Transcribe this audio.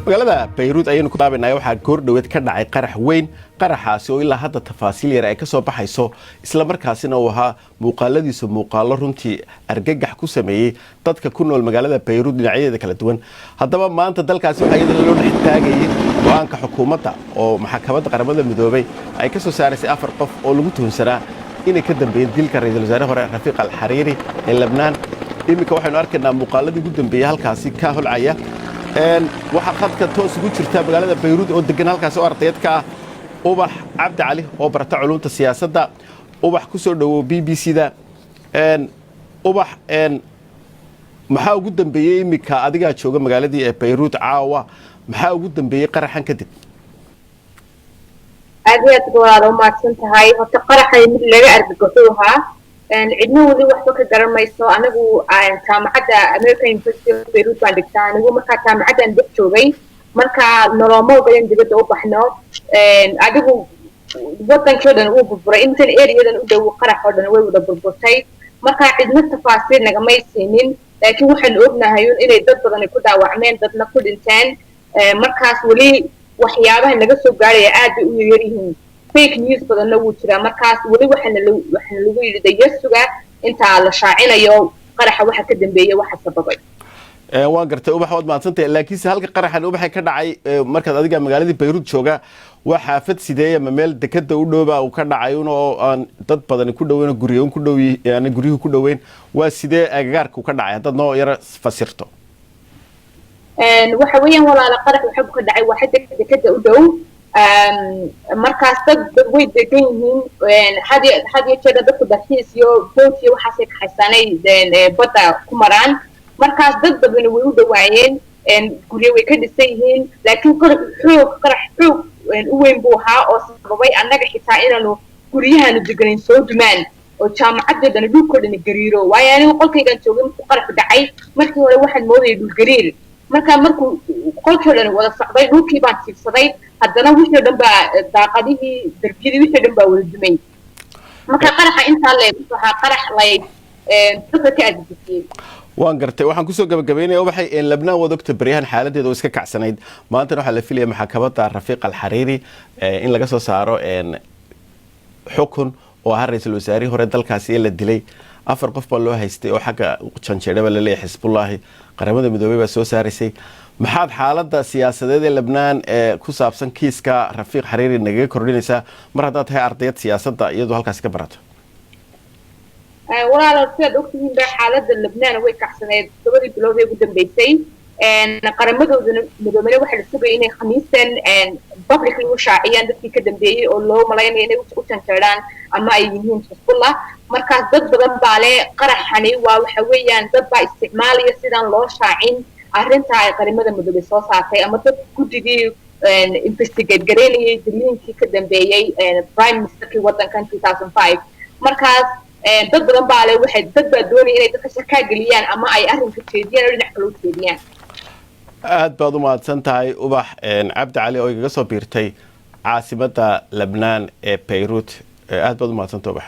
Magaalada Bayruud ayaynu ku daabanay. Waxaa goordhoweed ka dhacay qarax weyn, qaraxaasi oo ilaa hadda tafaasiil yar ay ka soo baxayso, isla markaasina uu ahaa muuqaaladiisu muuqaalo runtii argagax ku sameeyey dadka ku nool magaalada Bayruud dhinacyadeeda kala duwan. Haddaba maanta dalkaasi waxaa iyadana loo dhex taagayay go-aanka xukuumadda oo Maxkamadda Qaramada Midoobay ay ka soo saaraysay afar qof oo lagu tuhunsanaa inay ka dambeeyeen dilka ra-iisul wasaare hore Rafiiq Alxariiri ee Lebnaan. Iminka waxaynu arkaynaa muuqaaladii ugu dambeeyey halkaasi ka holcaya. Waxaa khadka toos ugu jirta magaalada Bayruud oo degan halkaasi oo ardayd ka ah Ubax Cabdi Cali oo barata culumta siyaasadda. Ubax, ku soo dhowow BBC da. Ubax, maxaa ugu dambeeyey iminka adigaa jooga magaaladii ee Bayruud caawa? Maxaa ugu dambeeyey qaraxan kadib? Aad iyo aad, walaalo, umahadsan tahay. Horta qaraxan mid laga argagaxo ahaa, cidna weli waxba ka garan mayso. Anigu jaamacadda American University of Beirut baan dhigtaa. Anigu markaa jaamacaddan dhex joogay, marka nolooma ogolen dibadda u baxno. Adigu wadankii o dhan wuu burburay, intan areadan u dhow qarax oo dhan way wada burburtay. Marka cidna tafaasiil nagamay siinin, laakiin waxaanu ognahay un inay dad badani ku dhaawacmeen, dadna ku dhinteen. Markaas weli waxyaabaha naga soo gaaraya aad bay u yaryar yihiin, fake news badanna wuu jiraa. Markaas weli waxaana lagu yidhi dayasuga intaa la shaacinayo qaraxa waxa ka dambeeya, waxa sababay. Waan gartay, Ubax, waad mahadsantahay. Laakiinse halka qaraxan, Ubaxay, ka dhacay, markaad adiga magaaladii Bayruud jooga, waa xaafad sideeya? Ma meel dekada u dhowba uu ka dhacay un oo aan dad badani ku dhoweyn oo guryo ku dhow aan guryuhu ku dhoweyn? Waa sidee agagaarka uu ka dhacay, haddaad noo yaro fasirto? Waxa weeyaan, walaala, qarax waxa ka dhacay waa xagga dekada u dhow. Markaas dad way degan yihiin. Had iyo jeer dadku dalxiis iyo boat iyo waxaasay kaxaysanay badda ku maraan. Markaas dad badani way u dhawaayeen, guryo way ka dhisan yihiin, laakiin qarax xoog u weyn buu ahaa oo sababay annaga xitaa inaanu guryahaanu deganayn soo dumaan oo jaamacadoo dhan dhulkoo dhani gariiro. Waayo, anigu qolkaygaan joogay markuu qaraxu dhacay. Markii hore waxaan moodayay dhul gariir. Marka markuu qolkii o dhan wada socday, dhulkii baan tiibsaday. Haddana wixii o dhan baa, daaqadihii, darbiyadii, wixii o dhan baa wada dumay. Marka qaraxa intaa leeg wuxuu ahaa qarax lay dadka ka argagixiyey. Waan gartay. Waxaan kusoo gabagabaynaya, Ubaxay, Lebnaan waad ogta baryahan xaaladeeda oo iska kacsanayd. Maantana waxaa la filaya maxkamadda Rafiiq Alxariiri in laga soo saaro xukun, oo ahaa ra-iisul wasaarihii hore dalkaasi ee la dilay. Afar qof baa loo haystay oo xagga janjeedhaba laleeyahay Xisbullaahi. Qaramada Midoobey baa soo saaraysay. Maxaad xaaladda siyaasadeed ee Lebnaan ee ku saabsan kiiska Rafiiq Xariiri nagaga kordhinaysaa, mar haddaad tahay ardayad siyaasadda iyadoo halkaasi ka barato? Walaalo, sidaad ogtihiin ba xaaladda Lebnaan way kacsaneed 7dii bilood ee ugu dambeysay. Qaramadoodana Midoobena waxaa la sugaya inay Khamiistan publicly u shaaciyaan dadkii ka dambeeyey oo loo malaynayo inay u janjeedhaan ama ay yihiin Xisbullah. Markaas dad badan baa le qaraxani waa waxa weeyaan dad baa isticmaalaya sidaan loo shaacin arrinta ay Qaramada Midoobey soo saartay, ama dad guddigii investigate garaynayay daliinkii ka dambeeyey prime ministerkii waddankan 2005. Markaas dad badan baa le waxay dad baa doonaya inay dadka shakaa geliyaan ama ay arrinka jeediyaan oo dhinac kale u jeediyaan. Aad baad u mahadsan tahay, Ubax Cabdi Cali, oo igaga soo biirtay caasimadda Lebnaan ee Bayruut. Aad baad u mahadsantahay, Ubax.